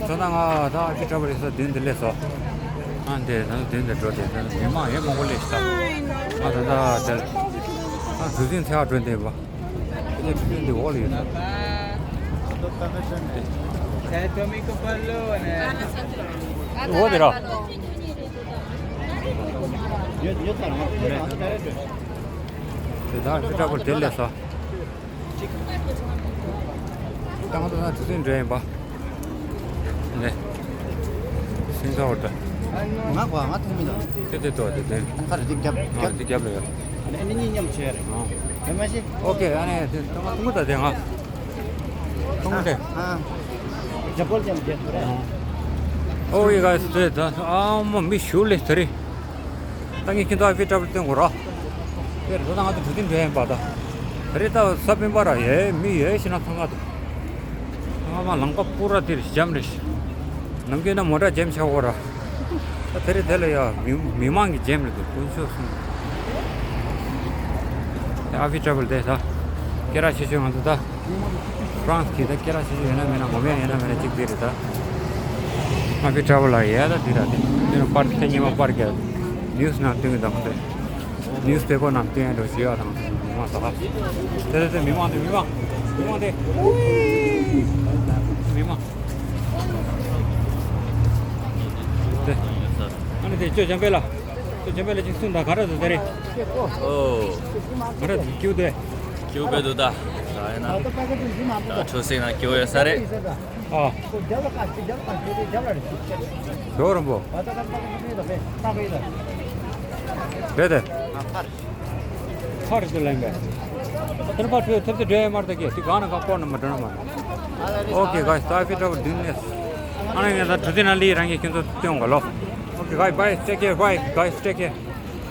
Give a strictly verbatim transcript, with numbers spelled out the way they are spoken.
ད་ང་ད་ཨ་ཕི་ཊ་ར་བལ་ས་མདུན་དེ་སླེབས་སོང་། ཨ་འདི་ད་མདུན་དེ་འགྲོ་དེ་ད་མི་མང་ཡང་མང་པོ་སླེབས་ཤག་ང་ད་ད་དེ་ཨ་གྲུ་གཟིངས་ཚེ་ཨ་འགྲོ་འདི་བ། ཁྱེད་ཚོ་གྲུ་གཟིངས་འདི་འོག་ལ་ཡོད་ས། འོག་དེ་ར། དེ་ད་ཨ་ཕི་ཊ་ར་བལ་དེ་སླེབས་སོང་། ད་ང་ཚོ་ན་དུས་ཚོད་འགྲོ་ཡིན་པ། ནས། སེང་ས་འོ་ད། ང་གོ་ང་ཐུག་མི་འདུག་དེ་དེ་ཏོ་དེ་དེ། ཁ་རེ་དེ་རྒྱབ་ཨ་རྒྱབ། དེ་རྒྱབ་ལ་ཡོད། ཨ་ནི་གཉིས་མཉམ་བྱས་རེད། ཨ་ཡོད་མ་ཤེས། ཨོ་ཀེ་ཨ་ནི་དེ་ད་ང་ཐུག་མི་ད་དེ་ང་། ཐུག་མི་དེ། ཨ་ཨ། རྒྱབ་སྐོར་ཅན་བྱས་ཐུབ་རེད། ཨོ་ཡི་ག་སེ་ད་ཨ་མ་མི་ཞུ་ལེ་ད་རེད། ད་ངས་ཁྱེད་ཚོ་ཨ་ཕི་ཊ་ར་བལ་སྟོན་དགོས་ར། དེར་ད་ང་ཚོ་གྲུ་གཟིངས་འགྲོ་ཡིན་པ་ད། དེ་རེད་ད་ས་བོན་པ་ར་ཡེ་མི་ཡོད་ཤི་ན་ཐང་ག་ད། ང་མ་ལང་པ་པུ་ར་དེར་འཇམ་རེད་ཤི། ནམ་རྒྱུན་ན་མོ་ཊ་འཇམ་ཆགས་འོ་ར། ད་དེ་རེད་དེ་ལ་ཡ་མི་མི་མང་གི་འཇམ་རེད་འདུག་དཀོན་མཆོག་གསུམ། དེ་ཨ་ཕི་ཊ་ར་བལ་དེ་ད། སྐད་གྲགས་ཆེ་ཤོས་ང་ཚོ་ད། ཧྥ་རན་སི་གི་ད་སྐད་གྲགས་ཆེ་ཤོས་ཡོད་ན་མེད་ན་ངོ་མ་ཡོད་ན་མེད་ན་གཅིག་དེ་རེད་ད། ཨ་ཕི་ཊ་ར་བལ་ལ་ཡ་ད་དེ་ར་དེ་དེ་ནི་པར་ཁྱེད་ཉི་མ་པར་རྒྱག་ནིའུ་སི་ནང་སྟོན་གི་ད་ཁོང་དེ། ནིའུ་སི་པེ་པར་ནང་སྟོན་ཡ་འགྲོ་ཞུ་ཡ་དང་། མི་མང་ད་དེ་དེ་དེ་མི་མང་དེ་མི་མང་མི་མང་དེ། མི་མང་དེ། ཨ་ནི་དེ་ཅོ་འཇམ་དཔལ་ལ། ཅོ་འཇམ་དཔལ་ལ་ཅིག་གསུངས་དང་ག་རེ་འདུག་དེ་རེད། ཨོ། ག་རེ་འདུག་སྐྱིད་དེ། སྐྱིད་པོ་འདུག་ད། ད་ཡིན་ན། ད་ཆོས་སྲིད་ན་སྐྱིད་པོ་ཡོད་ས་རེད། ཨ། ཇོ་རིན་པོ། རེད་དེ། ཕར་དུ་ལེན་པས། དེར་ཕར་ཐོས་ཐོབ་ཚེ་འདྲེ་མར་དགེ་དེ་གང་ན་གང་སྐོར་ན་མ་འདྲ་ན་མ། Okay guys, ད་ཕི་ཊ་ར་བལ་མདུན་ནས། ཨ་ནི་ངས་ད་གྲུ་གཟིངས་ན་ལི་རང་གིས་ཁྱེད་ཚོ་སྟོན་གོ་ལོ། Okay guys, bye, take care, bye guys, take care.